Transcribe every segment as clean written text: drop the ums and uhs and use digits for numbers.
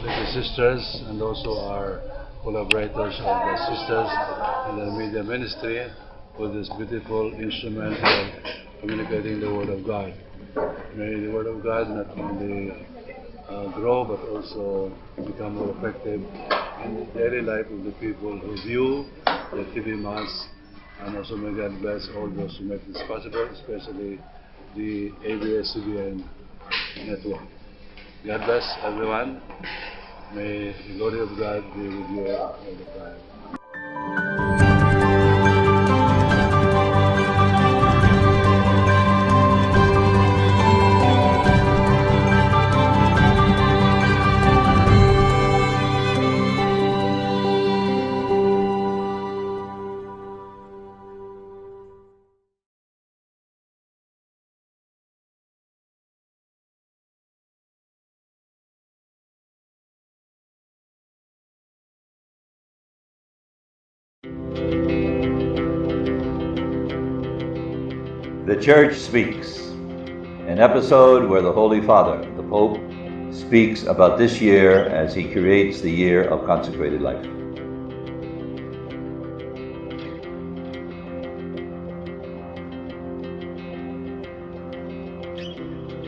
Lady Sisters and also our collaborators of the Sisters in the Media Ministry for this beautiful instrument of communicating the Word of God. May the Word of God not only grow but also become more effective in the daily life of the people who view the TV Mass. And also may God bless all those who make this possible, especially the ABS-CBN network. God bless everyone. May the glory of God be with you all the time. The Church Speaks, an episode where the Holy Father, the Pope, speaks about this year as he creates the year of consecrated life.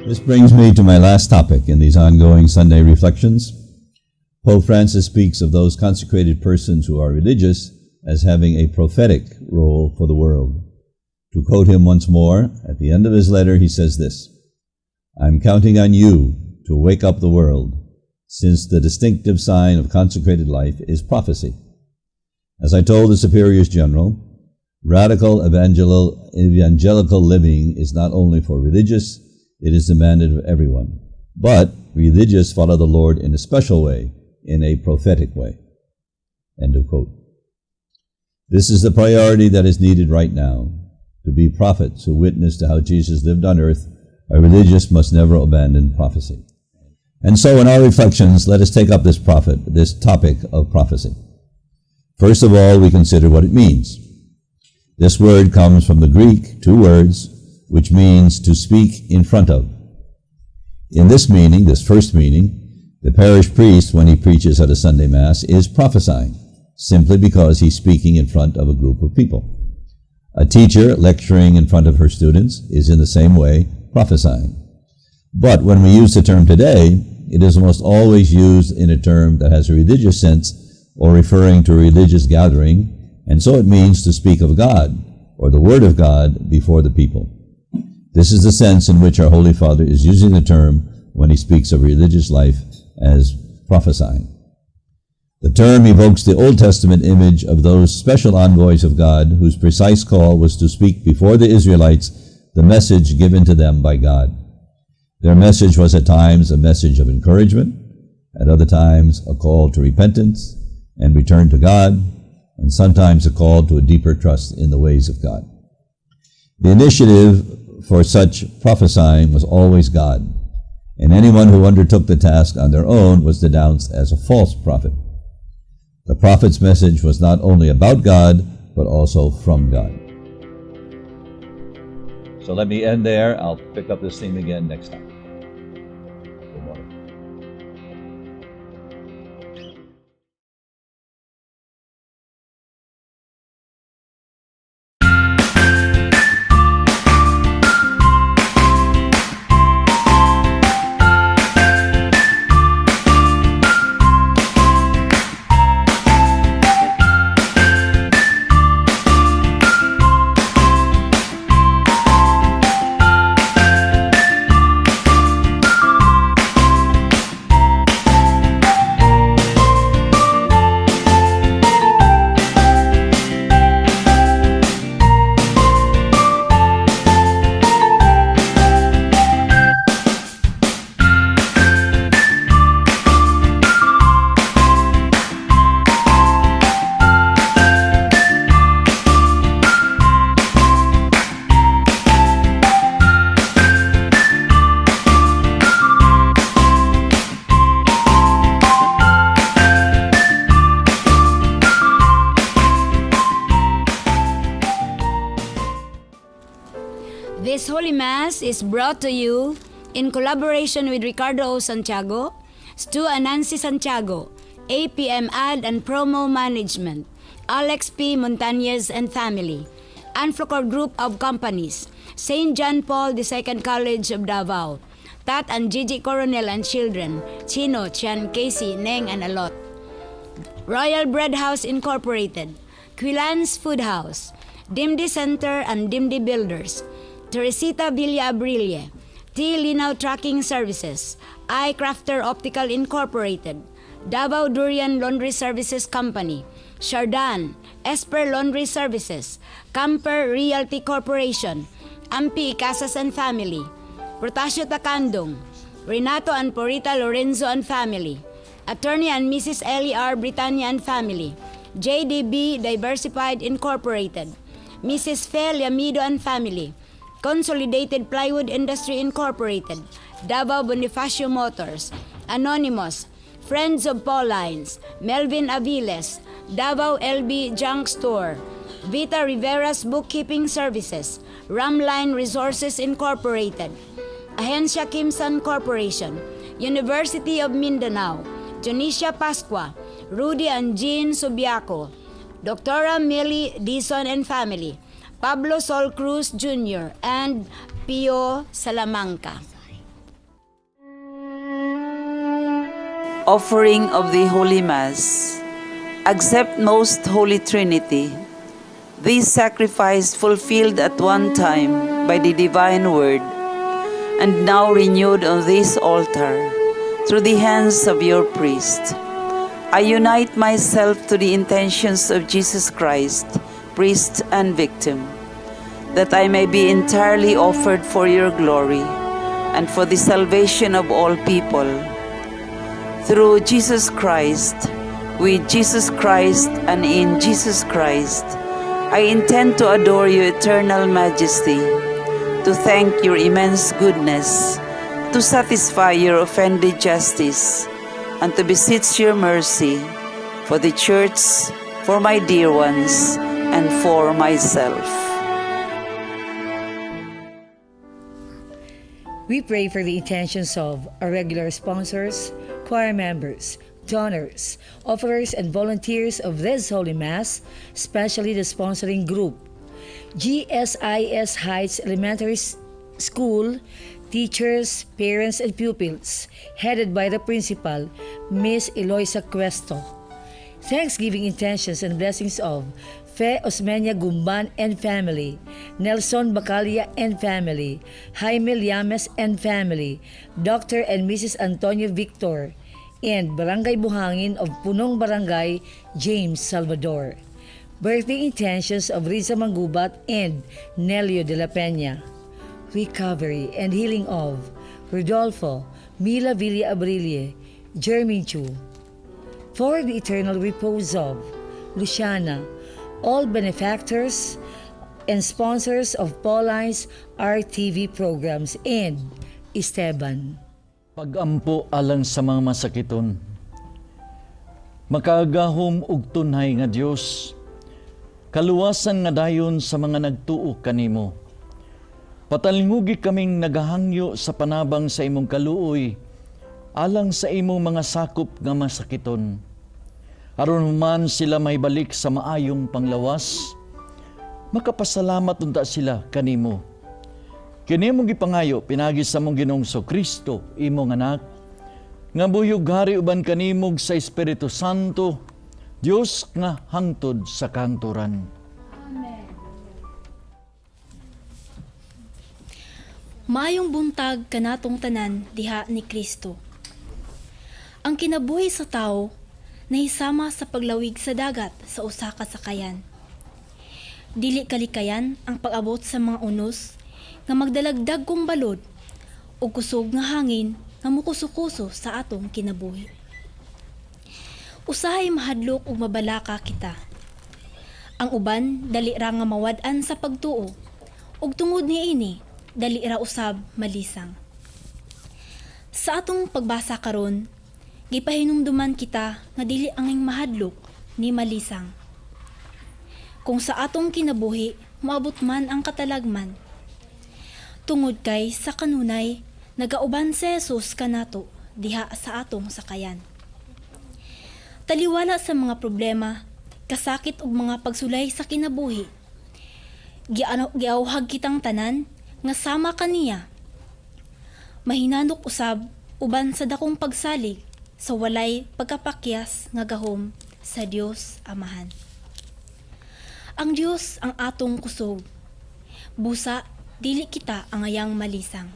This brings me to my last topic in these ongoing Sunday reflections. Pope Francis speaks of those consecrated persons who are religious as having a prophetic role for the world. To quote him once more, at the end of his letter, he says this: "I'm counting on you to wake up the world, since the distinctive sign of consecrated life is prophecy. As I told the Superiors General, radical evangelical living is not only for religious, it is demanded of everyone. But religious follow the Lord in a special way, in a prophetic way." End of quote. This is the priority that is needed right now. To be prophets who witness to how Jesus lived on earth, a religious must never abandon prophecy. And so in our reflections, let us take up this topic of prophecy. First of all, we consider what it means. This word comes from the Greek, two words, which means to speak in front of. In this meaning, this first meaning, the parish priest, when he preaches at a Sunday Mass, is prophesying, simply because he's speaking in front of a group of people. A teacher lecturing in front of her students is in the same way prophesying. But when we use the term today, it is almost always used in a term that has a religious sense or referring to a religious gathering, and so it means to speak of God or the Word of God before the people. This is the sense in which our Holy Father is using the term when he speaks of religious life as prophesying. The term evokes the Old Testament image of those special envoys of God whose precise call was to speak before the Israelites the message given to them by God. Their message was at times a message of encouragement, at other times a call to repentance and return to God, and sometimes a call to a deeper trust in the ways of God. The initiative for such prophesying was always God, and anyone who undertook the task on their own was denounced as a false prophet. The prophet's message was not only about God, but also from God. So let me end there. I'll pick up this theme again next time. Good morning. This Holy Mass is brought to you in collaboration with Ricardo O. Santiago, Stu and Nancy Santiago, APM Ad and Promo Management, Alex P. Montañez and Family, Anflocor Group of Companies, St. John Paul II College of Davao, Tat and Gigi Coronel and Children, Chino, Chan, Casey, Neng, and Alot. Royal Bread House Incorporated, Quilan's Food House, Dimdi Center and Dimdi Builders, Teresita Villa Abrille, T. Linaw Trucking Services, iCrafter Optical Incorporated, Davao Durian Laundry Services Company, Shardan, Esper Laundry Services, Camper Realty Corporation, Ampi Casas and Family, Protasio Takandong, Renato and Porita Lorenzo and Family, Attorney and Mrs. Ellie R. Britannia and Family, JDB Diversified Incorporated, Mrs. Fe Lamido and Family, Consolidated Plywood Industry Incorporated, Davao Bonifacio Motors, Anonymous, Friends of Paulines, Melvin Aviles, Davao LB Junk Store, Vita Rivera's Bookkeeping Services, Ramline Resources Incorporated, Agencia Kimsan Corporation, University of Mindanao, Jonicia Pascua, Rudy and Jean Subiaco, Doctora Millie Dison and Family, Pablo Sol Cruz Jr., and Pio Salamanca. Offering of the Holy Mass. Accept, Most Holy Trinity, this sacrifice fulfilled at one time by the Divine Word, and now renewed on this altar through the hands of your priest. I unite myself to the intentions of Jesus Christ, priest and victim, that I may be entirely offered for your glory and for the salvation of all people. Through Jesus Christ, with Jesus Christ, and in Jesus Christ, I intend to adore your eternal majesty, to thank your immense goodness, to satisfy your offended justice, and to beseech your mercy for the Church, for my dear ones, and for myself. We pray for the intentions of our regular sponsors, choir members, donors, offerers, and volunteers of this Holy Mass, especially the sponsoring group, GSIS Heights Elementary School, teachers, parents, and pupils, headed by the principal, Miss Eloisa Cuesto. Thanksgiving intentions and blessings of Fe Osmeña Gumban and family, Nelson Bacalia and family, Jaime Llames and family, Dr. and Mrs. Antonio Victor, and Barangay Buhangin of Punong Barangay, James Salvador. Birthday intentions of Riza Mangubat and Nelio de la Peña. Recovery and healing of Rodolfo, Mila Villa Abrille, Jeremy Chu. For the eternal repose of Luciana, all benefactors and sponsors of Pauline's RTV programs, and Esteban. Pagampo alang sa mga masakiton. Makagagahom ug tunhay nga Dios, kaluwasan nga dayon sa mga nagtuo kanimo. Patalingugi kaming nagahangyo sa panabang sa imong kaluoy, alang sa imong mga sakop nga masakiton. Aron man sila mahibalik sa maayong panglawas, makapasalamat unta sila kanimo. Kini among gipangayo pinagi sa among Ginoong Kristo, imong anak, nga buhi ug hari uban kanimo ug sa Espiritu Santo, Dios nga hangtod sa kahangturan. Amen. Maayong buntag kanatong tanan diha ni Kristo. Ang kinabuhi sa tao nahisama sa paglawig sa dagat sa usa ka sakayan. Dili kalikayan ang pag-abot sa mga unos nga magdalagdag kong balod o kusog nga hangin nga mukuso-kuso sa atong kinabuhi. Usahay mahadlok ug mabalaka kita. Ang uban dali ra nga mawad-an sa pagtuo ug tungod niini dali ra usab malisang. Sa atong pagbasa karon, gipahinumduman kita nga dili angay mahadlok ni malisang. Kung sa atong kinabuhi moabot man ang katalagman, tungod kay sa kanunay nagauban si Jesus kanato diha sa atong sakayan. Taliwala sa mga problema, kasakit ug mga pagsulay sa kinabuhi, giawhag kitang tanan nga sama kaniya. Mahinanok usab uban sa dakong pagsalig sa walay pagkapakyas nga gahom sa Dios Amahan. Ang Dios ang atong kusog. Busa dili kita angayang malisang.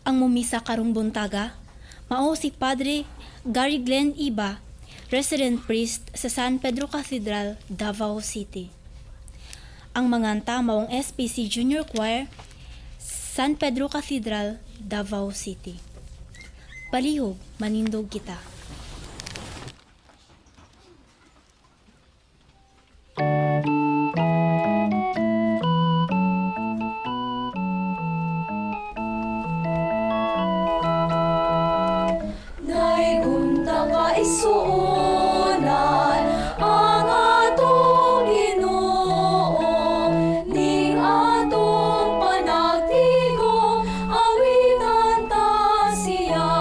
Ang mumisa karong buntaga, mao si Padre Gary Glenn Iba, resident priest sa San Pedro Cathedral, Davao City. Ang manganta maong SPC Junior Choir, San Pedro Cathedral, Davao City. Palihog, manindog kita. Naigunta ka isuunan ang atong Ginoo ning atong panagtigo, awitan ta siya,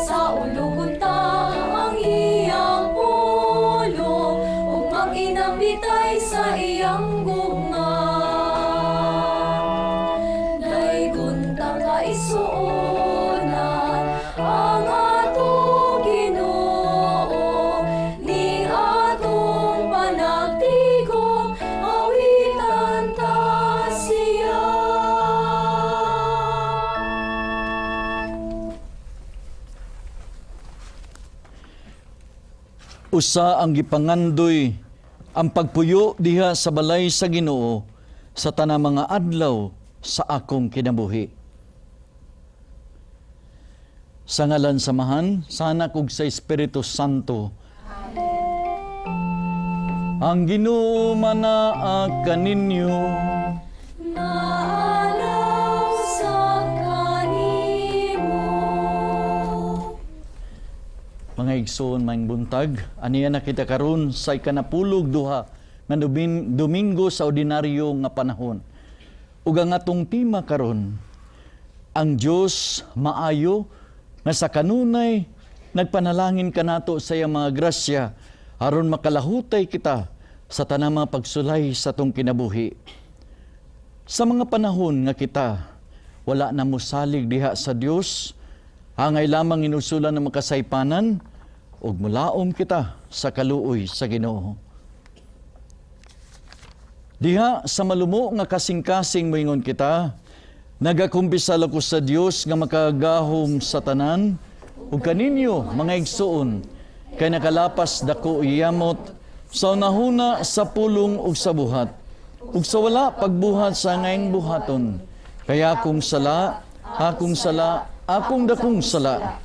sa ulugon ta ang iyang pulong ug manginambitay sa iyang gugma. Naigunta ka isuunan ang atong Ginoo ning atong panagtigo, awitan ta siya. Usa ang gipangandoy ang pagpuyo diha sa balay sa Ginoo sa tanang mga adlaw sa akong kinabuhi. Sa ngalan sa Amahan, sa Anak ug sa Espiritu Santo. Ang Ginoo manaa kaninyo. Naalaw sa kanimo. Mga igsoon, maayong buntag, aniya na kita karon sa 12 nga Domingo sa ordinaryo nga panahon. Ug ang atong tema karon, ang Dios maayo nga sa kanunay nagpanalangin kanato sa iyang mga grasya aron makalahutay kita sa tanang mga pagsulay sa atong kinabuhi. Sa mga panahon nga kita wala na mosalig diha sa Dios, angay lamang inusulan ng makasaypanan ug mulaom kita sa kaluoy sa Ginoo. Diha sa malumo nga kasing-kasing moingon kita, nagakumpisal ako sa Dios nga makagahom sa tanan ug kaninyo mga igsoon, kay nakalapas dako yamot sa unahuna, sa pulong ug sa buhat ug sa wala pagbuhat sa ngayong buhaton. Kaya akong sala, akong sala, akong dakong sala.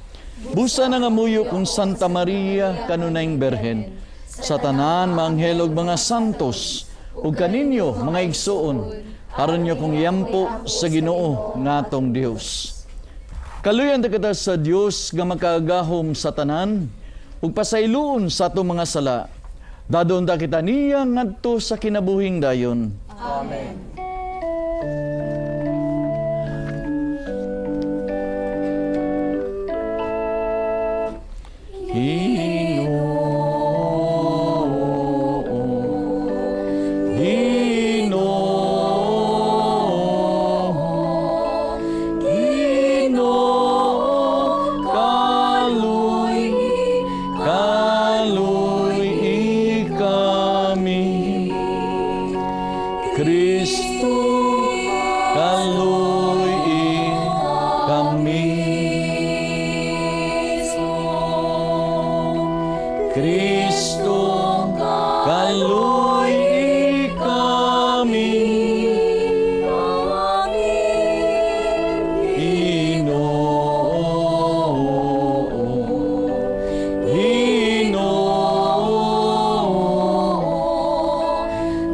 Busa nangamuyo kung Santa Maria, kanunayng Berhen, sa tanan maanghel ug mga santos, ug kaninyo mga igsoon, aron nyo kong yampo sa Ginoo nga atong Dios. Kaluyan ta kita sa Dios nga makagahom sa tanan ug pasayloon sa atong mga sala. Dadon ta kita niya ngadto sa kinabuhing dayon. Amen. Ginoo, Ginoo, Ginoo, kaluy, kaluy kami. Kristo, kaluy kami. Kristo, kaluy kami. Ginoo, Ginoo,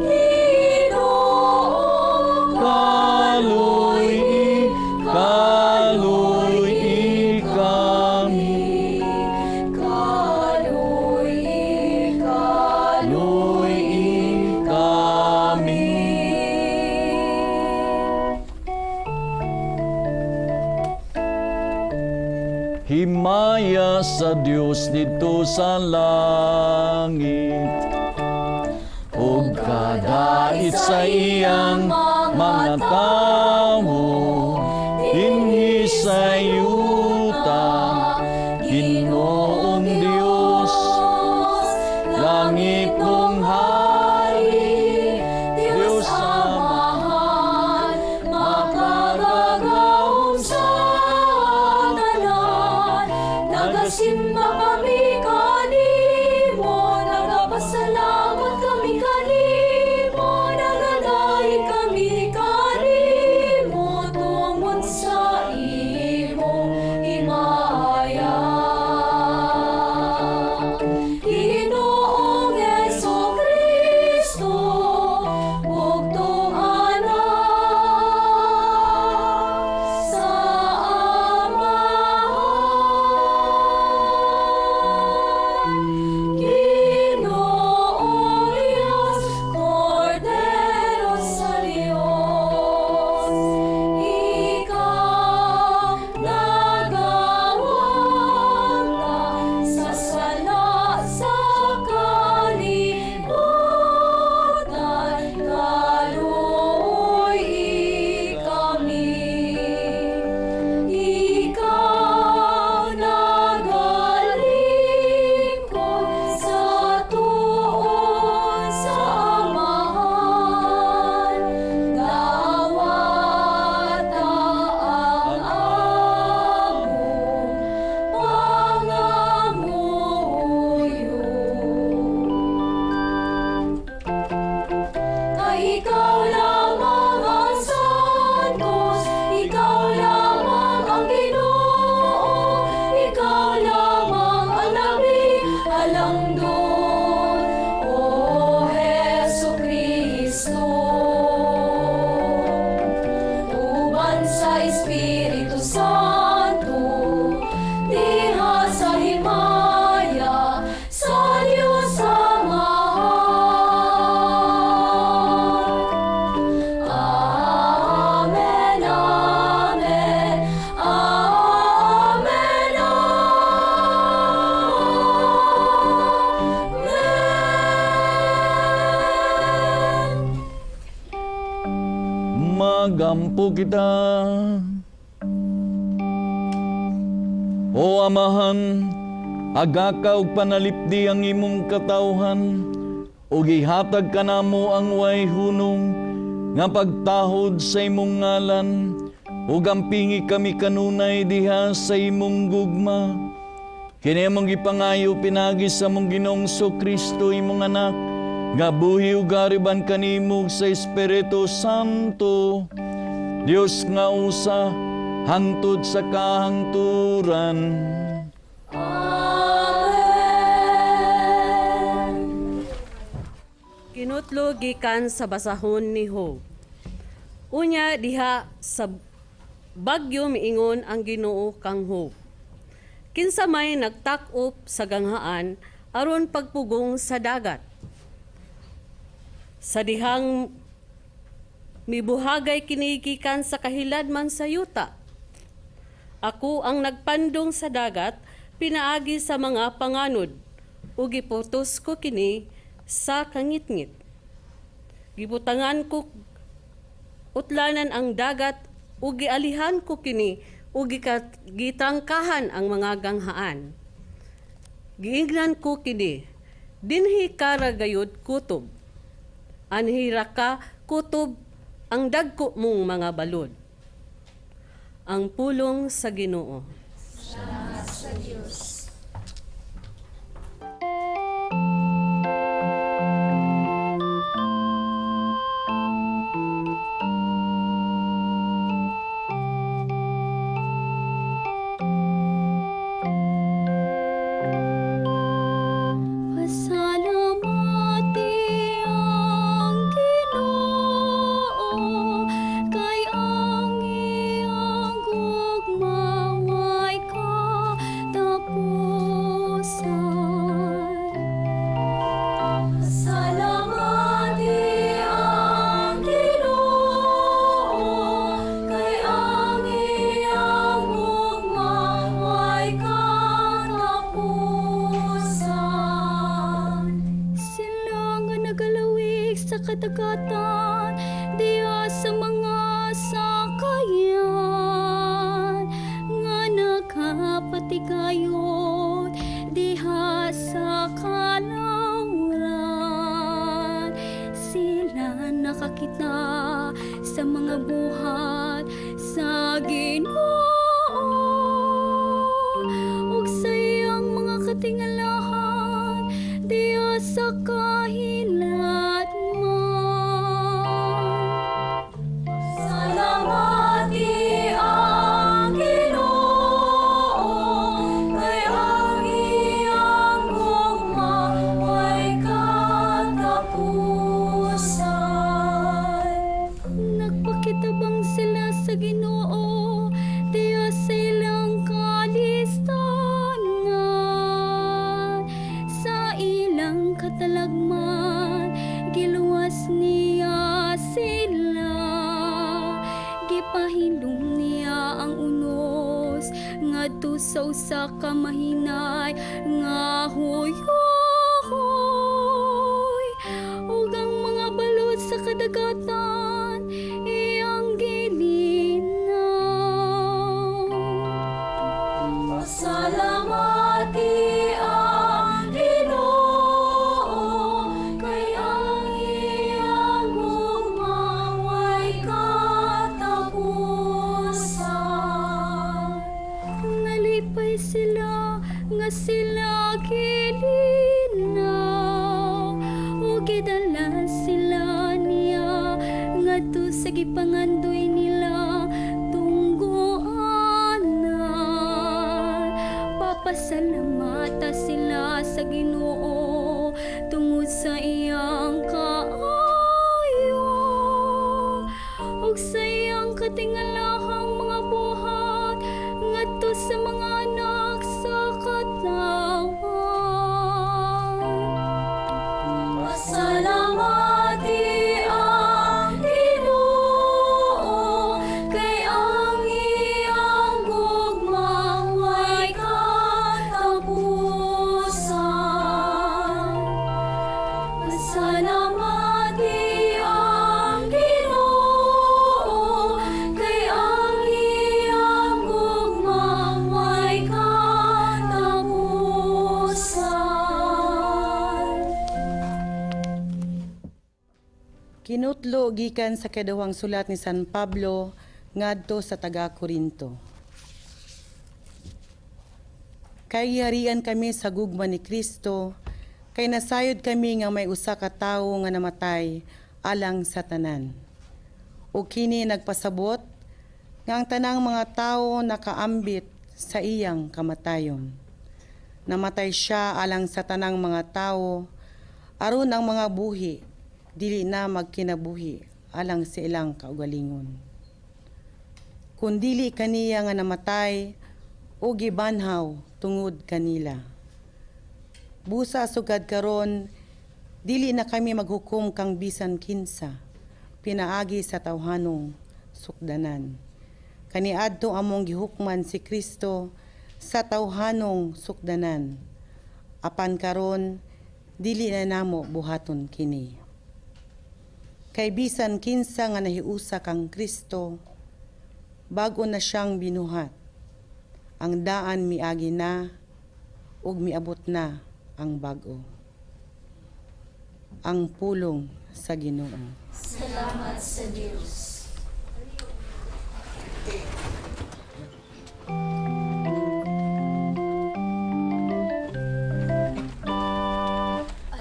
Ginoo, kaluy, kaluy kami. Kaluy kami. Himaya sa Dios didto sa langit ug kadait sa iyang mga tawo dinhi sa yuta. Ginoong Dios, langitnong hari, Dios Amahan, makagagahom sa tanan, nagasimba kami kanimo, nagapasalamat kami kanimo, nagadayeg kami kanimo, tungod sa imong himaya. Ginoong Hesukristo, bugtong Anak sa Amahan. Ginoong Diyos, Kordero sa Diyos, ikaw nagawanta sa sala sa kalibutan, kaluoy kami. Ikaw nagalingkod sa tuon sa Amahan, dawata ang among pangamuyo. Kay ikaw lamang ang santos, ikaw lamang ang Ginoo, ikaw lamang ang labing halangdon, O Hesukristo. Uban sa Espiritu Santo, diha sa himaya, sa Diyos Amahan. Amen, Amen, Amen, Amen. Magampo kita. O Amahan, agaka og panalipdi ang imong katawhan, ug ihatag kanamo ang way hunong nga pagtahod sa imong ngalan, ug ampingi kami kanunay diha sa imong gugma. Kini among gipangayo pinaagi sa among Ginoong Kristo, imong Anak, nga buhi ug hari uban kanimo sa Espiritu Santo, Dios nga usa, hangtod sa kahangturan. Amen. Kinutlo gikan sa basahon ni Job. Unya diha sa bagyo miingon ang Ginoo kang Job: "Kinsa may nagtak-op sa ganghaan aron pagpugong sa dagat? Sa dihang mibuhagay kini gikan sa kahiladman sa yuta. Ako ang nagpandong sa dagat pinaagi sa mga panganod ug giputos ko kini sa kangitngit. Gibutangan ko utlanan ang dagat ug gialihan ko kini ug gitangkahan ang mga ganghaan. Giingnan ko kini, dinhi ka ra gayud kutob. Anhi ra ka kutob ang dagko mong mga balod." Ang pulong sa Ginoo. Salamat sa Diyos. Pasalamati ang Ginoo, kay ang iyang gugma walay Kadagatan diha sa mga sakayan nga nakapatigayot diha sa kalawran. Sila nakakita sa mga buhat sa Ginoo ug sa iyang mga katingalahan diha sa kahiladman. Salamati ang Ginoo, kay ang iyang gugma way katapusan. Nagpakitabang sila sa Ginoo diha sa ilang kalistanan. Sa ilang katalagman, giluwas niya sila. Gipahilom niya ang unos ngadto sa usa ka mahinay nga huyuhoy ug ang mga balot sa kadagatan iyang gilinaw. Pasalamati ang Ginoo, kay ang iyang gugma way katapusan. Nalipay sila nga sila gilinaw ug gidala sila niya ngadto sa gipangandoy nila tunggoanan. Papasalamata sila sa Ginoo tungod sa iyang kaayo ug sa iyang katingalahang mga buhat ngadto sa mga anak sa katawhan. Pasalamati ang Ginoo, kay ang iyang gugma way katapusan. Pasalamati ang Ginoo, kay ang iyang gugma way katapusan. Kinutlo gikan sa kaduhang sulat ni San Pablo ngadto sa taga Korinto. Kay giharian kami sa gugma ni Kristo, kay nasayod kami nga may usa ka tawo nga namatay alang sa tanan. Ug kini nagpasabot nga ang tanang mga tawo nakaambit sa iyang kamatayon. Namatay siya alang sa tanang mga tawo aron ang mga buhi dili na magkinabuhi alang sa ilang kaugalingon. Kun dili kaniya nga namatay o gibanhaw tungod kanila. Busa sugad karon, dili na kami maghukom kang bisan kinsa pinaagi sa tawhanong sukdanan. Kaniadto among gihukman si Kristo sa tawhanong sukdanan. Apan karon, dili na namo buhaton kini. Kay bisan kinsa nga nahiusa kang Kristo, bag-o na siyang binuhat. Ang daan miagi na ug miabot na ang bag-o. Ang pulong sa Ginoo. Salamat sa Diyos.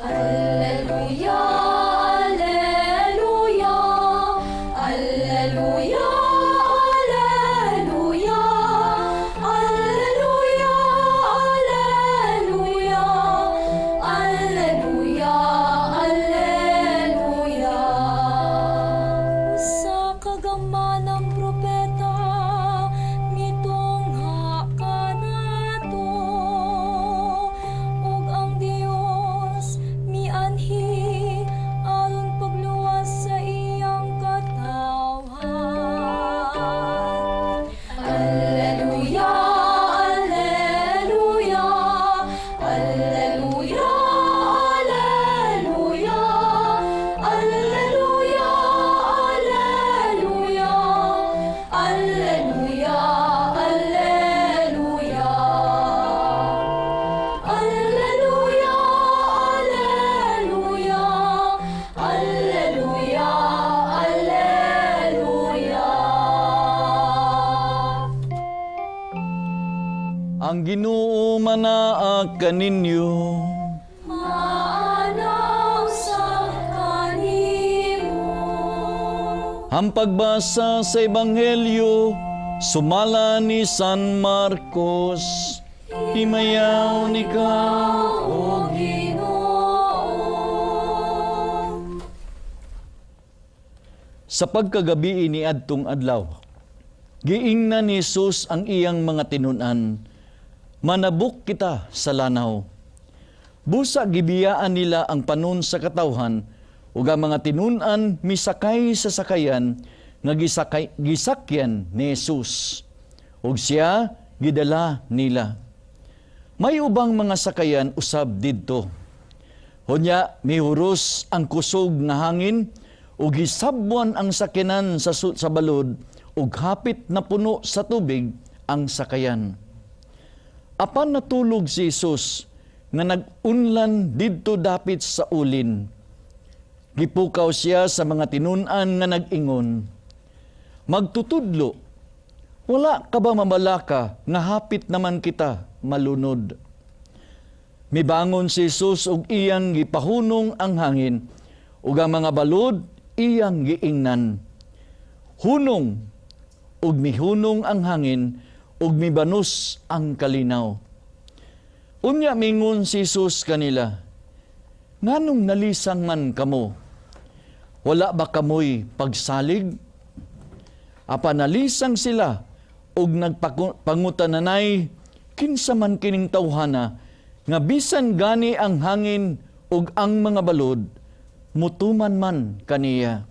Alleluia, Alleluia, Alleluia, Alleluia, Alleluia, Alleluia, Alleluia, Alleluia. Sa kagammanang propeta Mauna kaninyo. Maana usab kanimo. Ang pagbasa sa Ebanghelyo sumala ni San Marcos. Himayawon ikaw, O Ginoo. Sa pagkagabii niadtong adlaw, giingnan ni Jesus ang iyang mga tinun-an, "Manabok kita sa lanaw." Busa gibiyaan nila ang panon sa katawhan ug ang mga tinun-an misakay sa sakayan nga gisakyan ni Jesus. Ug siya gidala nila. May ubang mga sakayan usab didto. Hunya mihuros ang kusog nga hangin ug gisabwan ang sakyanan sa balod ug hapit na puno sa tubig ang sakayan. Apan natulog si Jesus nga nag-unlan didto dapit sa ulin. Gipukaw siya sa mga tinun-an nga nag-ingon, "Magtutudlo, wala ka ba mabalaka nga hapit naman kita malunod?" Mibangon si Jesus ug iyang gipahunong ang hangin ug ang mga balod iyang giingnan, "Hunong!" Ug mihunong ang hangin ug mibanos ang kalinaw. Unya mingon si Jesus kanila, "Nganong nalisang man kamo? Wala ba kamoy pagsalig?" Apan nalisang sila ug nagpangutananay, "Kinsa man kining tawhana nga bisan gani ang hangin ug ang mga balod mutuman man kaniya?"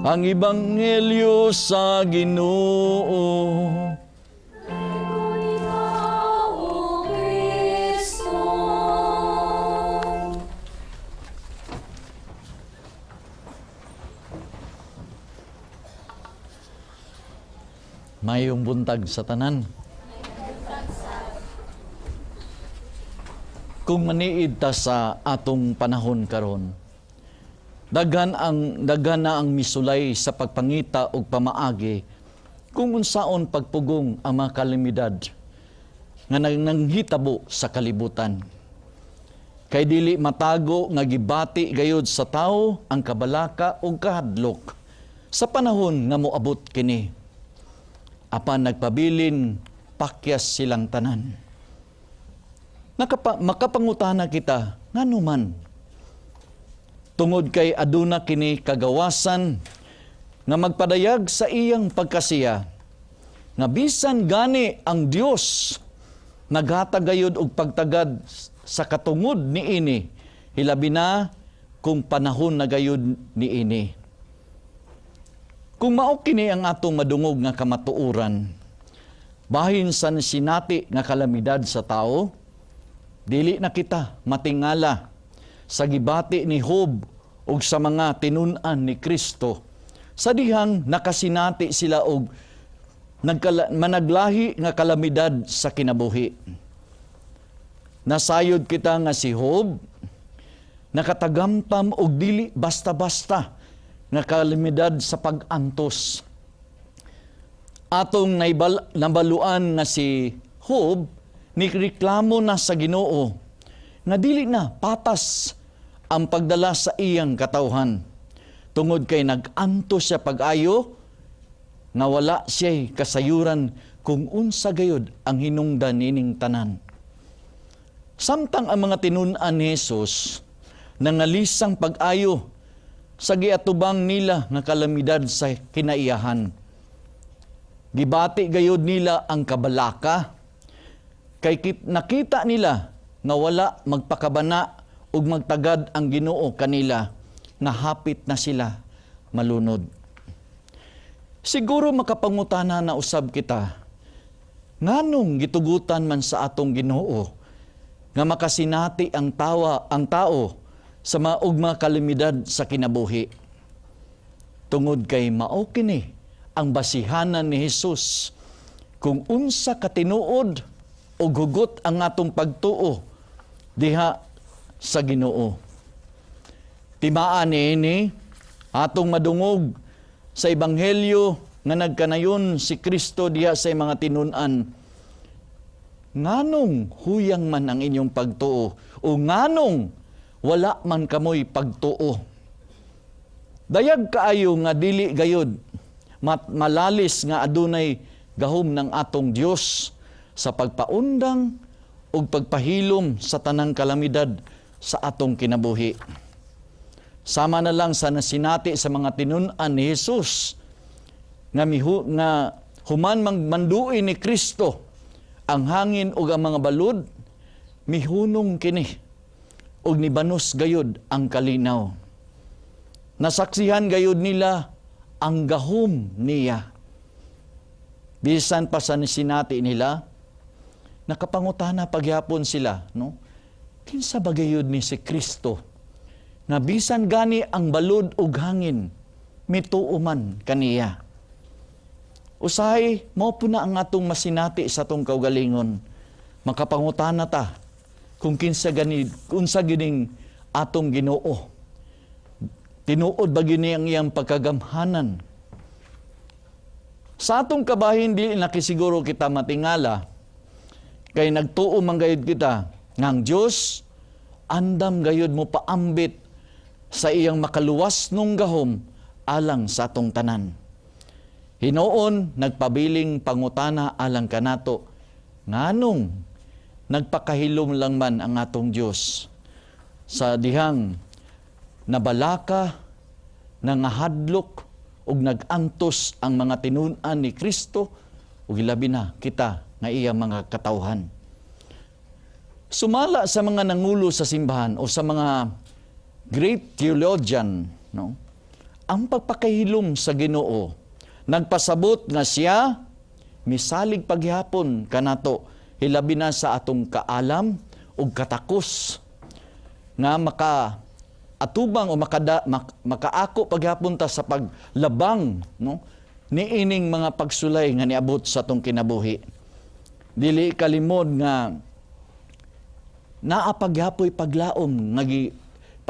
Ang Ebanghelyo sa Ginoo. Daghun ikaw, O Kristo. Mayong buntag sa tanan. Kung maniid ta sa atong panahon karon, daghan na ang misulay sa pagpangita og pamaagi kung unsaon pagpugong ang mga kalamidad nga nanghitabo sa kalibutan. Kay dili matago nga gibati gayud sa tawo ang kabalaka ug kahadlok sa panahon nga moabot kini. Apan nagpabilin pakyas silang tanan. Makapangutana kita ngano man? Tungod kay aduna kini kagawasan nga magpadayag sa iyang pagkasiya nga bisan gani ang Dios naghatag gayud og pagtagad sa katungod niini, hilabi na kung panahon na gayud niini. Kung mao kini ang atong madungog nga kamatuoran, bahin sa sinati nga kalamidad sa tao, dili na kita matingala sa gibati ni Job ug sa mga tinun-an ni Kristo sa dihang nakasinati sila og managlahi nga kalamidad sa kinabuhi. Nasayod kita nga si Job nakatagamtam og dili basta-basta nga kalamidad sa pag-antos. Atong nabaluan nga si Job nireklamo na sa Ginoo nga dili na patas ang pagdala sa iyang katawhan tungod kay nag-antos siya pag-ayo nga wala siya'y kasayuran kung unsa gayud ang hinungdan nining tanan. Samtang ang mga tinun-an ni Jesus nangalisang pag-ayo sa giatubang nila nga kalamidad sa kinaiyahan. Gibati gayud nila ang kabalaka kay nakita nila nga wala magpakabana ug magtagad ang Ginoo kanila nga hapit na sila malunod. Siguro makapangutana na usab kita, nganong gitugutan man sa atong Ginoo nga makasinati ang tao sa maog mga kalamidad sa kinabuhi? Tungod kay mao kini ang basihanan ni Hesus kung unsa katinuod og hugot ang atong pagtuo diha sa Ginoo. Timaan niini atong madungog sa Ebanghelyo nga nagkanayon si Kristo diha sa mga tinun-an, "Nganong huyang man ang inyong pagtuo o nganong wala man kamoy pagtuo?" Dayag kaayo nga dili gayod malalis nga adunay gahom ng atong Dios sa pagpaundang ug pagpahilom sa tanang kalamidad sa atong kinabuhi. Sama na lang sa nasinati sa mga tinun-an ni Jesus nga human manduin ni Kristo ang hangin ug ang mga balud, mihunong kini ug nibanos gayud ang kalinaw. Nasaksihan gayud nila ang gahom niya. Bisan pa sa sinati nila, nakapangutana pagyapon sila, no? Kinsa ba gayud ni si Kristo nga bisan gani ang balud ug hangin mituo man kaniya? Usahay, mao po na ang atong masinati sa atong kaugalingon. Makapangutana ta kung kinsa gani, unsa gining atong Ginoo. Tinuod ba gini ang iyang pagkagamhanan? Sa atong kabahin, di nakisiguro kita matingala kay nagtuo man gayud kita nga ang Dios andam gayud mo paambit sa iyang makaluwas nung gahom alang sa atong tanan. Hinuon nagpabiling pangutana alang kanato, nganong nagpakahilom lang man ang atong Dios sa dihang nabalaka, nangahadlok ug nagantos ang mga tinun-an ni Kristo ug ilabi na kita nga iyang mga katawhan? Sumala sa mga nangulo sa simbahan o sa mga great theologian, no? Ang pagpakahilom sa Ginoo nagpasabot nga siya misalig paghapon kanato, hilabi na sa atong kaalam ug katakos nga maka atubang o makaako paghapon ta sa paglabang, no, niining mga pagsulay nga niabot sa atong kinabuhi. Dili kalimod nga naa pagyapoy paglaom nga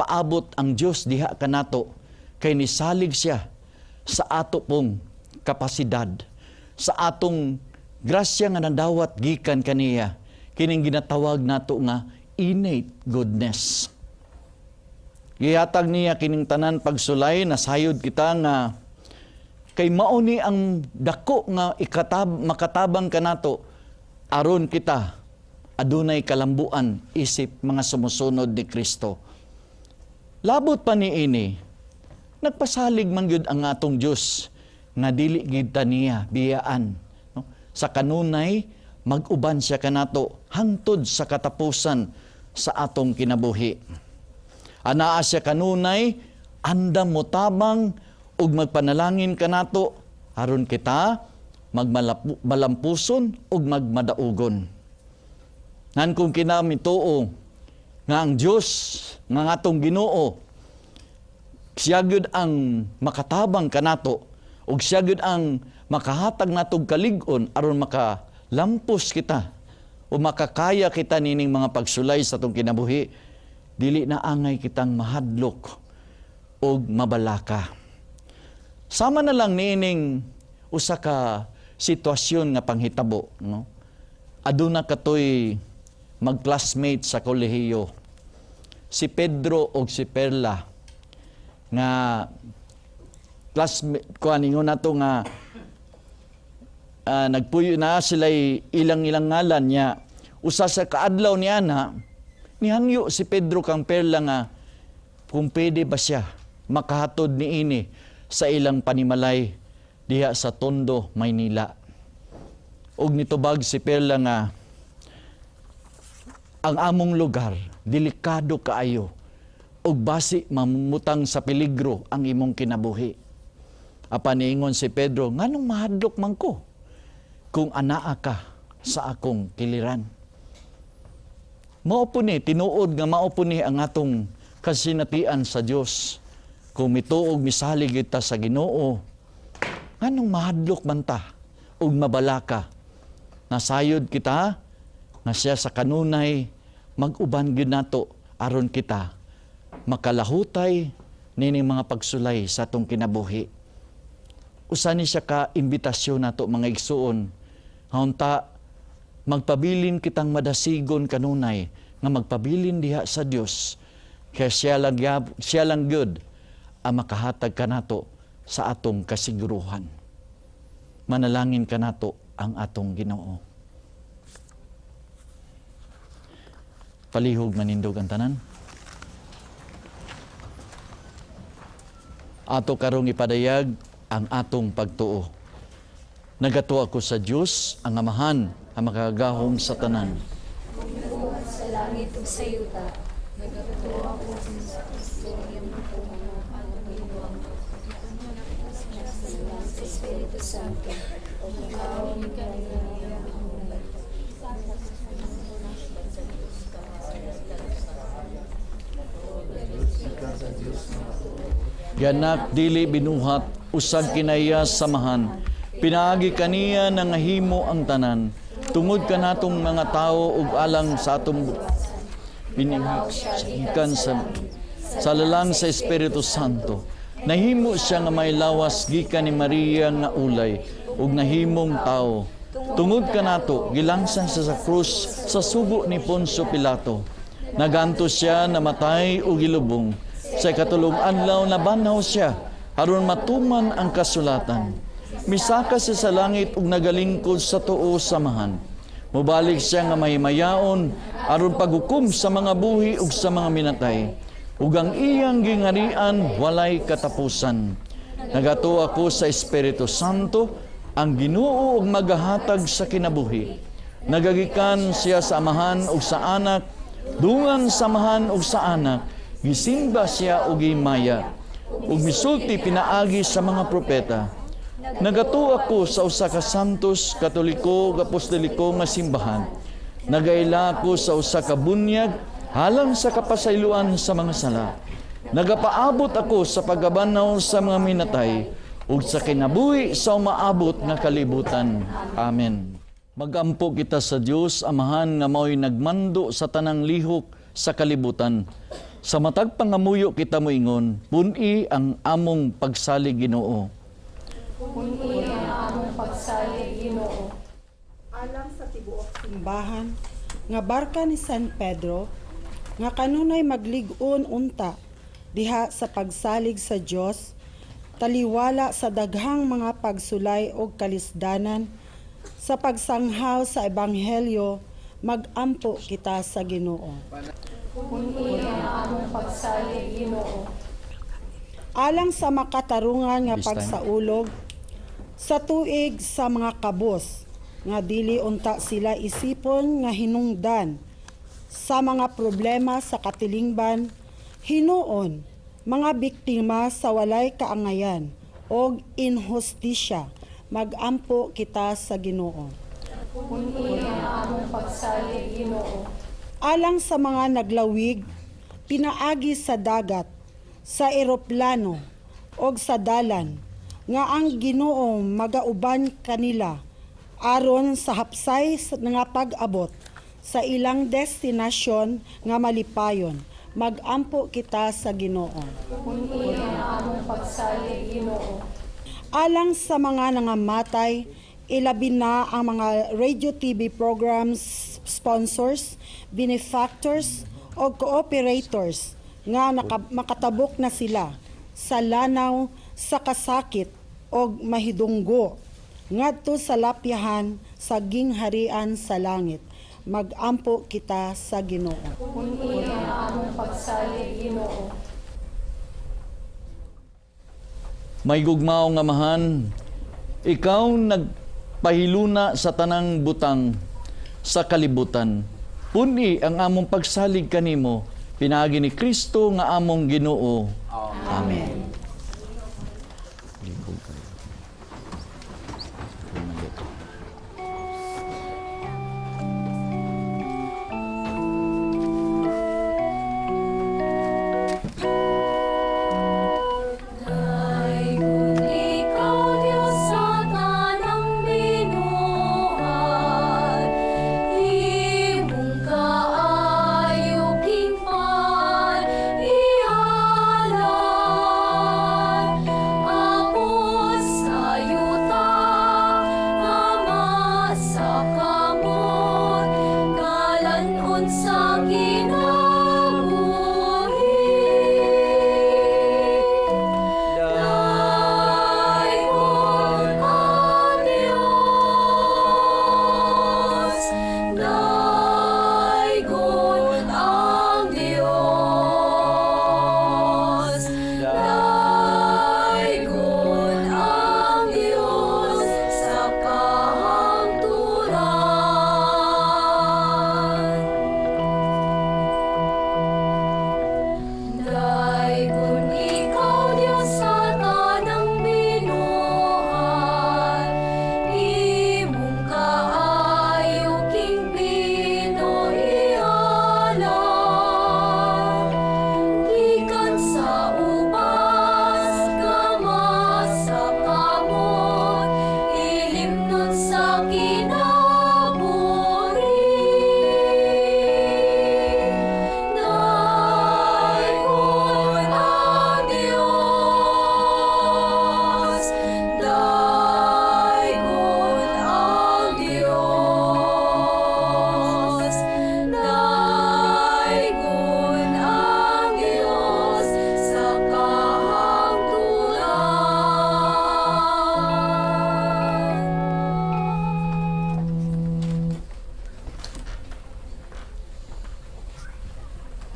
paabot ang Dios diha kanato kay nisalig siya sa ato pong kapasidad, sa atong grasya nga nadawat gikan kaniya, kining ginatawag nato nga innate goodness. Gihatag niya kining tanan pagsulay, nasayod kita nga kay mao ni ang dako nga makatabang kanato aron kita adunay kalambuan isip mga sumusunod ni Kristo. Labot pa niini, nagpasalig man gyud ang atong Dios nga dili gid ta niya biyaan, no? Sa kanunay mag-uban siya kanato hangtod sa katapusan sa atong kinabuhi. Anaa siya kanunay andam motabang ug magpanalangin kanato aron kita malampuson ug magmadaugon. Nan kung kinami tuo nga ang Dios nga atong Ginoo siya gyud ang makatabang kanato ug siya gyud ang makahatag natog kalig-on aron makalampos kita o makakaya kita nining mga pagsulay sa atong kinabuhi, dili na angay kitang mahadlok og mabalaka. Sama na lang niining usa ka sitwasyon nga panghitabo, no? Aduna katoy magclassmate sa kolehiyo, si Pedro og si Perla, nga classmate ko, ingon nato nga nagpuyo na sila ilang-ilang ngalan niya. Usa sa kaadlaw niya na nihangyo si Pedro kang Perla nga kung pwede ba siya makahatod niini sa ilang panimalay diha sa Tondo, Maynila. Og nitubag si Perla nga ang among lugar delikado kaayo ug basi mamutang sa peligro ang imong kinabuhi. Apan niingon si Pedro, "Nganong mahadlok man ko kung anaa ka sa akong kiliran?" Mao po ni, tinuod nga mao po ni ang atong kasinatian sa Dios. Kung mituog misalig kita sa Ginoo, nganong mahadlok man ta ug mabalaka? Nasayod kita nga siya sa kanunay mag-uban gyud nato aron kita makalahutay nining mga pagsulay sa atong kinabuhi. Usa ni siya ka imbitasyon nato, mga igsuon. Haunta magpabilin kitang madasigon kanunay nga magpabilin diha sa Dios. Kaya siya lang gyud ang makahatag kanato sa atong kasiguruhan. Manalangin kanato ang atong Ginoo. Palihog manindog ang tanan. Ato karong ipadayag ang atong pagtuo. Nagatuo ako sa Dios ang Amahan, ang makagagahom sa tanan. Sa langit ug sa yuta, nagatuo ako sa Kristo, iyang sa Espiritu Santo, ug kaniya ang Ganak dili binuhat, usag kinaya samahan. Pinaagi kaniya nangahimo ang tanan. Tungod kanatong mga tao ug alang sa atong binihikan sa lalang sa Espiritu Santo. Nahimo siya nga may lawas gikan ni Maria nga ulay ug nahimong tao. Tungod kanato gilangsan siya sa krus sa sugo ni Poncio Pilato. Naganto siya, namatay ug gilubong. Sa ikatulong adlaw nabanhaw siya aron matuman ang kasulatan. Misaka siya sa langit ug nagalingkod sa tuo samahan. Mobalik siya nga mahimayaon aron paghukom sa mga buhi ug sa mga minatay. Ug ang iyang gingarian walay katapusan. Nagatuo ako sa Espiritu Santo, ang Ginoo ug magahatag sa kinabuhi. Nagagikan siya sa Amahan ug sa Anak, dungan sa Amahan ug sa Anak. Gisimba siya og himaya, ug misulti pinaagi sa mga propeta. Nagatuo ako sa usa ka santos, katoliko ug apostoliko nga simbahan. Nagaila ako sa usa ka bunyag halang sa kapasayloan sa mga sala. Nagapaabot ako sa pagabanaw sa mga minatay ug sa kinabuhi sa umaabot nga kalibutan. Amen. Magampo kita sa Dios Amahan nga mao'y nagmando sa tanang lihok sa kalibutan. Sa matag pangamuyo kita moingon, pun-i ang among pagsalig, Ginoo. Pun-i ang among pagsalig, Ginoo. Alang sa tibuok simbahan nga barka ni San Pedro nga kanunay maglig-on unta diha sa pagsalig sa Dios, taliwala sa daghang mga pagsulay og kalisdanan sa pagsanghaw sa ebanghelyo, magampo kita sa Ginoo. Pun-i ang among pagsalig, Ginoo. Alang sa makatarungan nga This time. pagsaulog sa tuig sa mga kabos nga dili unta sila isipon nga hinungdan sa mga problema sa katilingban, hinuon mga biktima sa walay kaangayan og inhustisya, magampo kita sa Ginoo. Pun-i ang among pagsalig, Ginoo. Alang sa mga naglawig pinaagi sa dagat, sa eroplano og sa dalan, nga ang Ginoo magauban kanila aron sa hapsay nga pag-abot sa ilang destinasyon nga malipayon, magampo kita sa Ginoo. Pun-i ang among pagsalig, Ginoo. Alang sa mga nangamatay, ilabi na ang mga radio TV programs sponsors, benefactors o cooperators nga makatabok na sila sa lanaw sa kasakit o mahidunggo ngadto sa lapyahan sa gingharian sa langit. Magampo kita sa Ginoo. Pun-i ang among pagsalig, Ginoo. May gugmao nga Amahan, ikaw nagpahiluna sa tanang butang sa kalibutan. Pun-i ang among pagsalig kanimo, pinaagi ni Kristo nga among Ginoo. Amen. Ay kung ikaw, Diyos, sa tanang binuhat, imong kaayo king pan ihalad.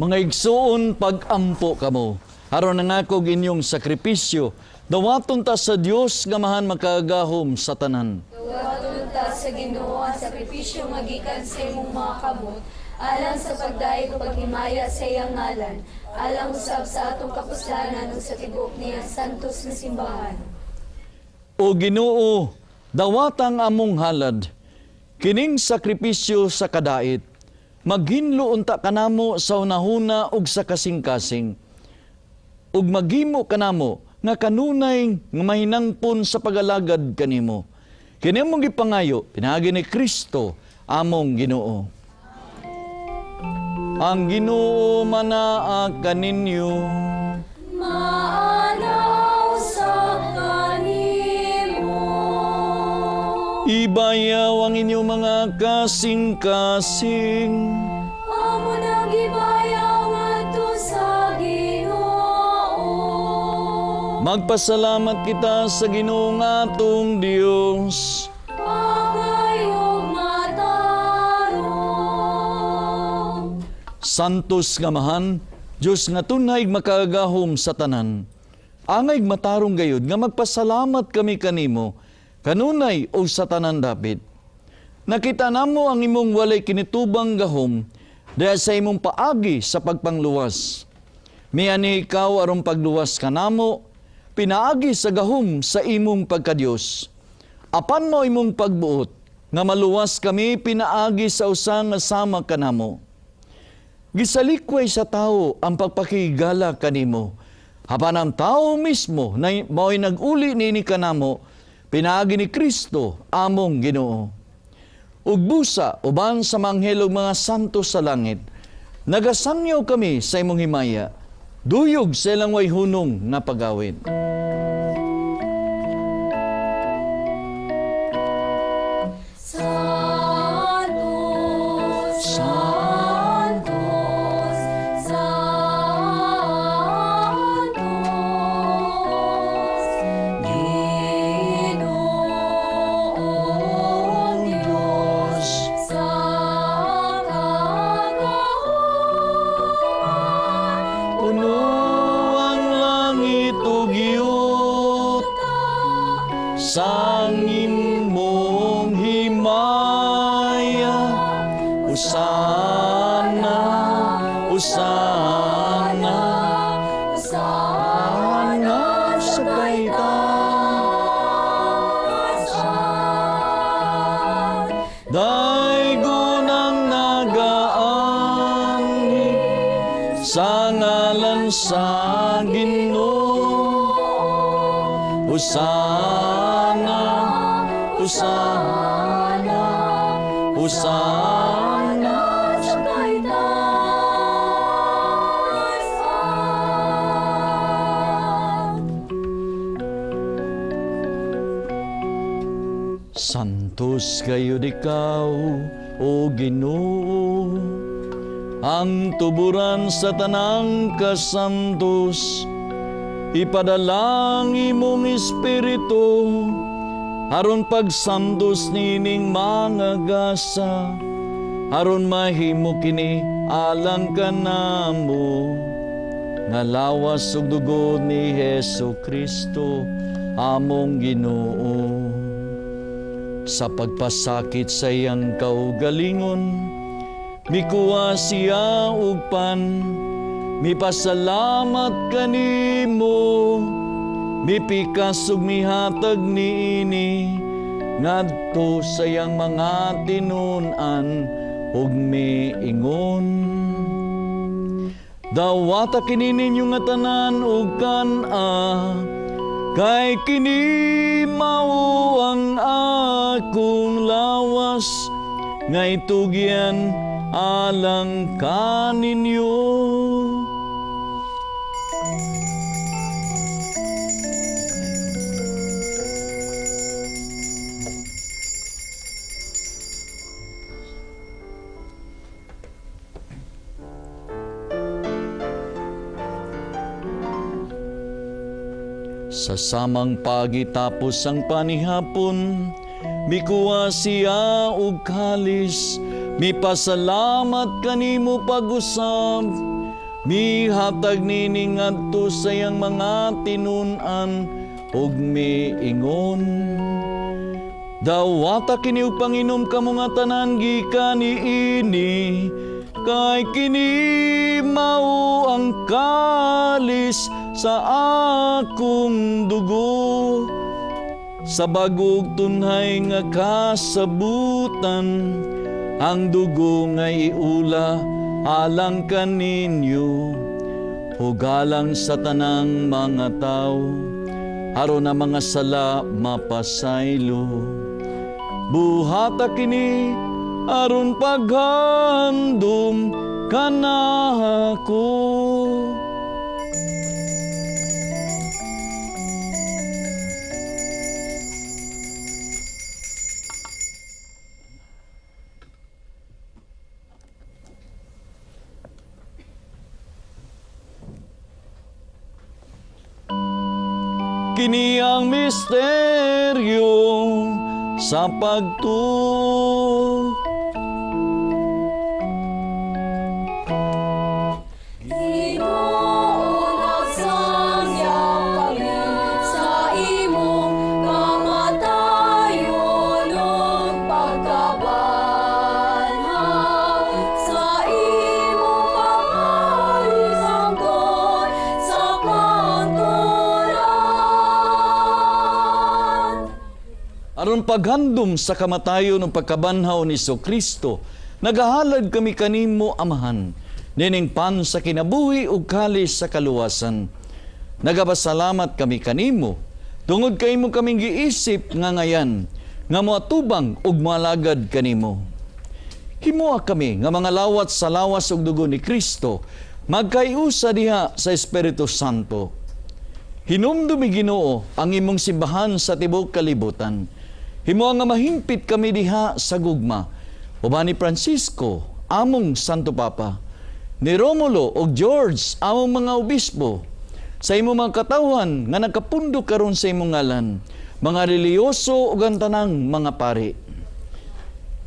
Mga igsuon, pag-ampo kamo aron nangakog inyong sakripisyo, dawaton ta sa Dios nga mahan makagahom sa tanan. Dawaton ta sa Ginoo ang sakripisyo nga gikan sa imong mga kamot, alang sa pagdayeg ug paghimaya sa iyang ngalan, alang usab sa atong kapuslanan ug sa tibuok niyang santos nga simbahan. O Ginoo, dawatang among halad, kining sakripisyo sa kadait, maghinlo unta kanamo sa hunahuna ug sa kasing-kasing, ug maghimo kanamo nga kanunay nga mahinangpon sa pagalagad kanimo. Kini among gipangayo pinaagi ni Kristo among Ginoo. Ang Ginoo manaa kaninyo. Maanaw sa kanimo. Ibayaw ang inyong mga kasing-kasing. Amo nang gibayaw ngadto sa Ginoo. Magpasalamat kita sa Ginoo nga atong Dios. Angay ug matarong. Santos nga Amahan, Dios nga tunay makagagahom sa tanan. Angay matarong gayud nga magpasalamat kami kanimo, kanunay o sa tanan dapit. Nakita namo ang imong walay kinitubang gahom dahil sa imong paagi sa pagpangluwas. Miani ikaw aron pagluwas kanamo, pinaagi sa gahom sa imong pagkadiyos. Apan mo imong pagbuot nga maluwas kami pinaagi sa usa nga sama kanamo.Gisalikway sa tao ang pagpakigala kanimo. Hapan ang tao mismo na mao'y nag-uli niini kanamo, pinaagi ni Kristo among Ginoo. Ug busa uban sa manghel ug mga santo sa langit, nagasangyaw kami sa imong himaya, duyog sa ilang way hunong nga pagawit. Santos, Santos, Santos, Ginoong Diyos sa kagahuman. Puno ang langit ug yuta sang imong himaya. Hosana, Hosana, Hosana sa kaitaasan. Daygon ang nagaanhi sa ngalan sa Ginoo. Hosana, Hosana, Hosana sa kaitaasan. Santos gayud ikaw, O Ginoo, ang tuburan sa tanang kasantos. Ipadalang imong espiritu, aron pagsantos nining mga gasa, aron mahimo kini alang kanamo, nga lawas ug dugo ni Hesu Kristo among Ginoo. Sa pagpasakit sa iyang kaugalingon, mikuha siya og pan, mipasalamat kanimo, mipikas ug mihatag niini ngadto sa iyang mga tinun-an ug miingon: Dawata kini ninyo nga tanan ug kan-a, kay kini mao ang akong lawas nga itugyan alang kaninyo. Sa samang pagitapos ang panihapon, mikuha siya og kalis, mipasalamat kanimo pag-usab, Mihatag nini ngadto sa iyang mga tinun-an ug miingon, "Dawata kini ug panginom kamo nga tanan gikan niini, kay kini mao ang kalis sa akong dugo, sa bagog tunhay nga kasabutan, ang dugo nga iula alang kaninyo ug alang sa tanang mga tawo, aron ang mga sala mapasaylo. Buhata kini aron paghandom kanako." Kini ang misteryo sa pagtuo. Ginoo, nagsangya kami sa imong kamatayon ug pagkabanhaw, sa imong pag-ali sangtod sa kangturan. Aron paghandom sa kamatayon ug pagkabanhaw ni Kristo, nagahalad kami kanimo, Amahan, nining pan sa kinabuhi ug kalis sa kaluwasan. Nagapasalamat kami kanimo tungod kay imo kaming giisip nga ngayan nga moatubang ug moalagad kanimo. Himoa kami nga mga lawat sa lawas ug dugo ni Kristo, magkaiusa diha sa Espiritu Santo. Hinumdumi, Ginoo, ang imong simbahan sa tibuok kalibutan. Himoa nga mahimpit kami diha sa gugma, uban ni Francisco, among Santo Papa, ni Romulo ug George, among mga obispo, sa imong mga katawhan nga nakapundo karon sa imong ngalan, mga relihiyoso ug ang tanang mga pari.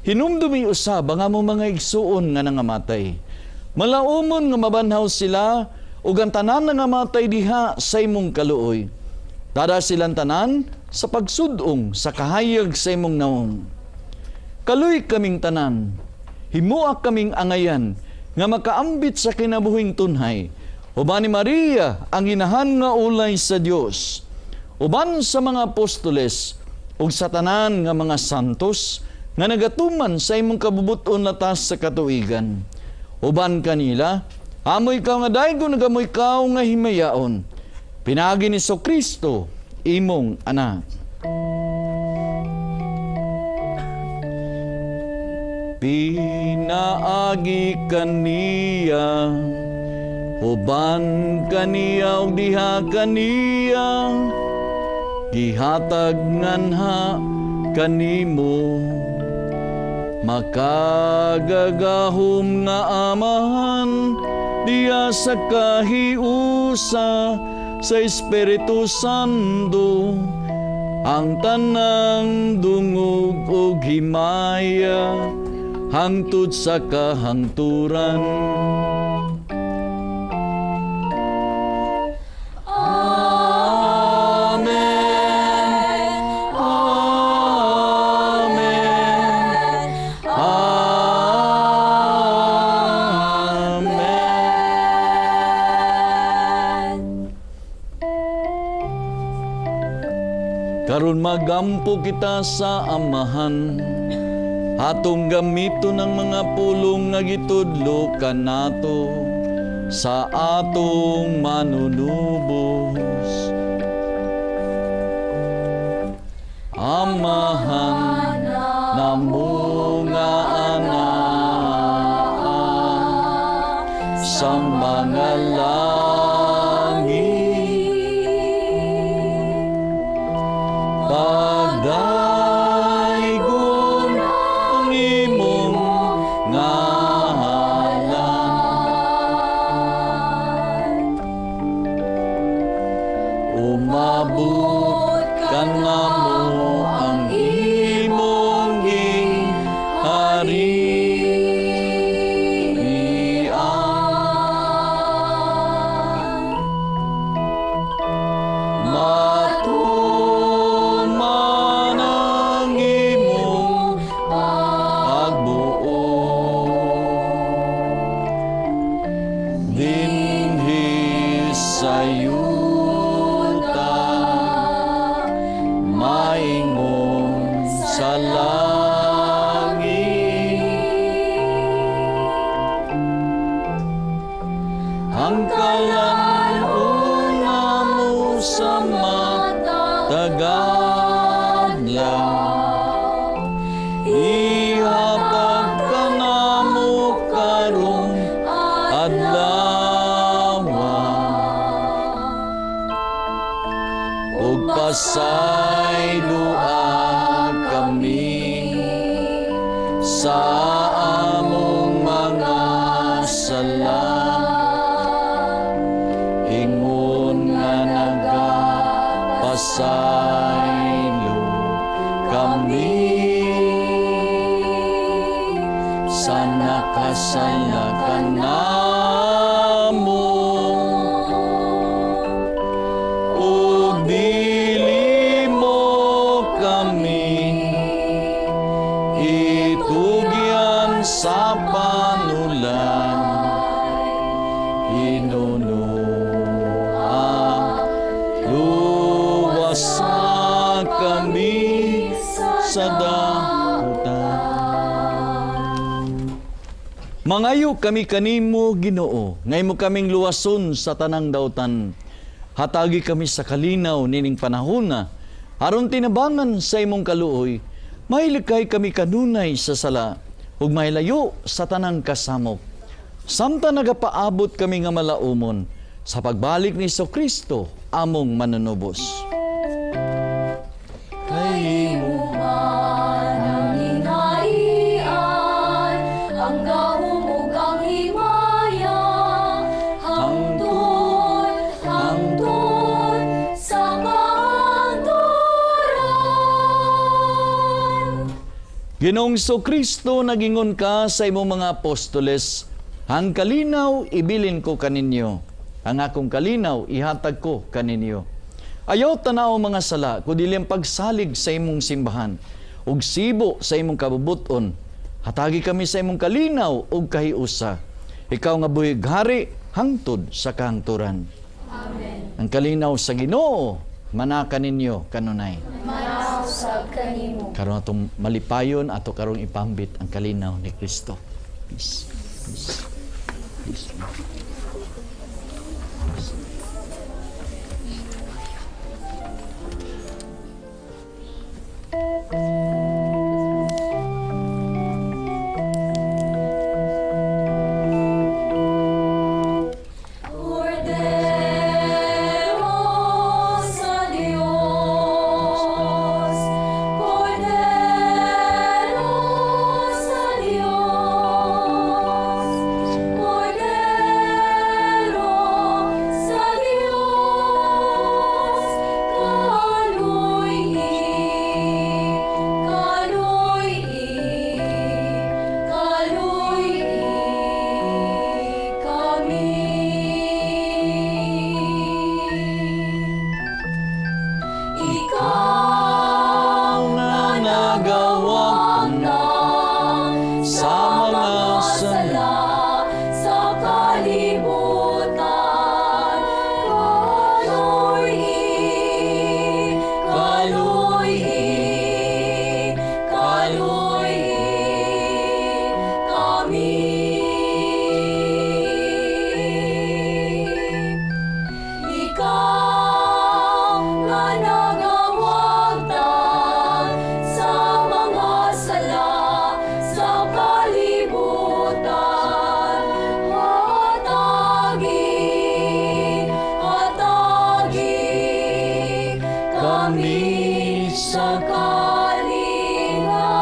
Hinumdumi usab ang among mga igsuon nga nangamatay. Malaumon nga mabanhaw sila ug ang tanan nangamatay diha sa imong kaluoy. Tada silang tanan sa pagsudong sa kahayag sa imong nawong. Kaluy kaming tanan, himoa kaming angayan nga makaambit sa kinabuhing tunhay. Uban ni Maria ang inahan nga ulay sa Dios. Uban sa mga apostoles ug sa tanan nga mga santos nga nagatuman sa imong kabubuton latas sa katuigan. Uban kanila, amoy ikaw nga daygon, nagamoy ikaw nga himayaon. Pinaagi ni Kristo, imong anak. Pinaagi kaniya, uban kaniya ug diha kaniya, gihatag nganha kanimo, makagagahom nga Amahan, diha sa kahiusa sa Espiritu Santo, ang tanang dungog ug himaya hangtod sa kahangturan. Amen. Amen. Amen. Karon magampo kita sa Amahan. Atong gamiton ang mga pulong nga gitudlo kanato sa atong manunubos. Amahan namo nga anaa sa mga langit, pagdaygon ang imong ngalan. Umabot kanamo ang imong gingharian. Pasayloa kami sa among mga sala, ingon nga nagapasaylo kami sa nakasala kanamo, ug dili mo kami itugyan sa panulay, hinunoa luwasa kami sa dautan. Mangayo kami kanimo, Ginoo, nga imo kaming luwason sa tanang dautan. Hatagi kami sa kalinaw nining panahona, aron tinabangan sa imong kaluoy, mahilikay kami kanunay sa sala, ug mahilayo sa tanang kasamok. Samtang nagapaabot kami nga malaumon sa pagbalik ni Kristo among manunubos. Kay imo Man ang gingharian, ang gahom ug ang himaya, hangtod, hangtod sa kahangturan. Ginoong Kristo, nagingon ka sa imong mga apostoles, "Ang kalinaw ibilin ko kaninyo, ang akong kalinaw ihatag ko kaninyo." Ayaw tanaw mga sala, kundi ang pagsalig sa imong simbahan, ug sibo sa imong kabubuton. Hatagi kami sa imong kalinaw ug kahiusa. Ikaw nga buhi hari hangtod sa kahangturan. Amen. Ang kalinaw sa Ginoo manaka ninyo kanunay. Manausab kanimo. Karon atong malipayon ato karong ipambit ang kalinaw ni Kristo. Peace. Peace. Peace. Kordero sa Dios, Kordero sa Dios, Kordero sa Dios, kaluy-i, kaluy-i, kaluy-i kami. Ikaw nga nagawagtang sa mga sala sa kalibutan, kaluy-i, kaluy-i, kaluy-i kami. Ikaw nga nagawagtang sa mga sala sa kalibutan, hatagi, hatagi kami sa kalinaw.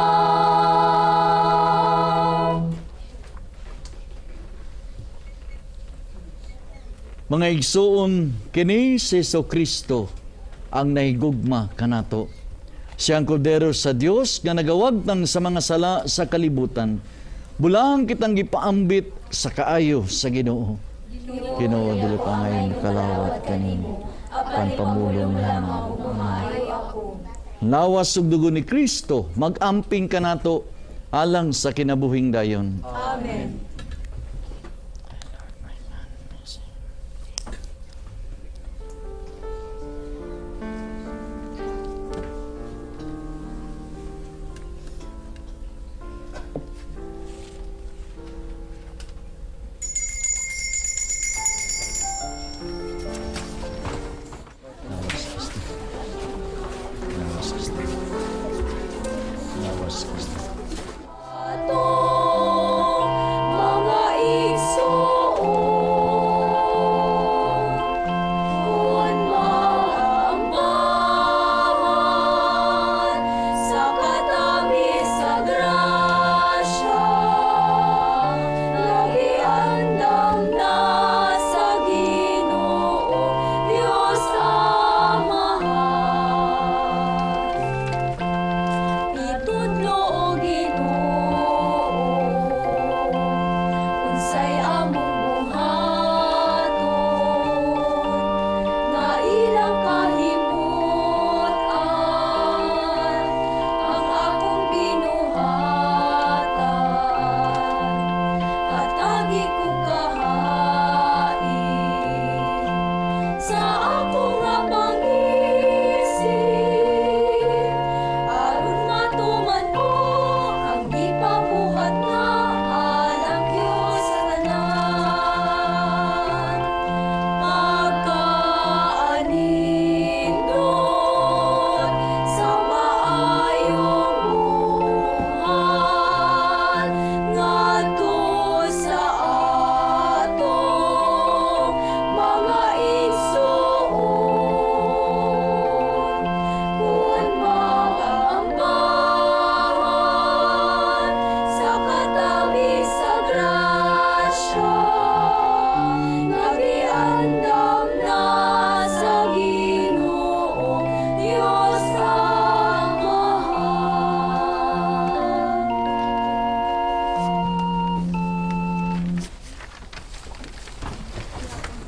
Mga igsuon, kini si Kristo ang nahigugma kanato. Siya ang kordero sa Dios nga nagawagtang sa mga sala sa kalibutan. Bulahan kitang gipaambit sa kaayo sa Ginoo. Ginoo, dili pa ngayon kalawat kanimo, apan pamulong lamang. Lawas ug dugo ni Kristo magamping kanato alang sa kinabuhing dayon. Amen. Lawas Kristo. Lawas Kristo. Lawas Kristo. Atong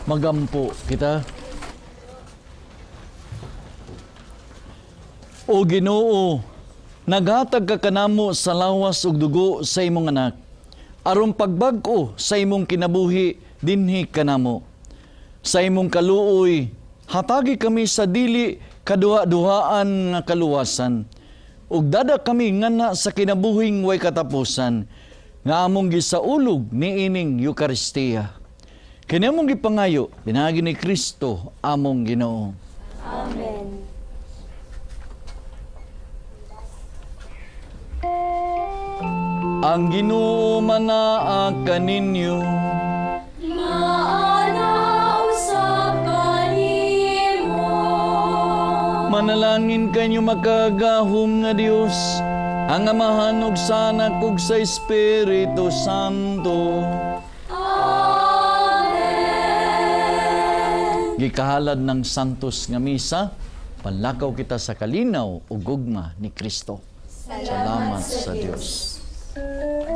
Magampo kita. O Ginoo, naghatag ka kanamo sa lawas ug dugo sa imong anak, aron pagbag-o sa imong kinabuhi dinhi kanamo. Sa imong kaluoy, hatagi kami sa dili kaduha-duhaan nga kaluwasan. Ug dada kami ngana sa kinabuhing way katapusan, nga among gisaulog niining Eukaristiya. Kini among gipangayo, pinaagi ni Kristo among Ginoo. Amen. Ang Ginoo manaa kaninyo. Maana usab kanimo. Manalangin kanyo makagahom nga Dios, ang Amahan ug sa Anak ug sa Espiritu Santo. Amen. Gikahalad ng Santos nga misa, panlakaw kita sa kalinaw ug gugma ni Kristo. Salamat sa Dios. Dios.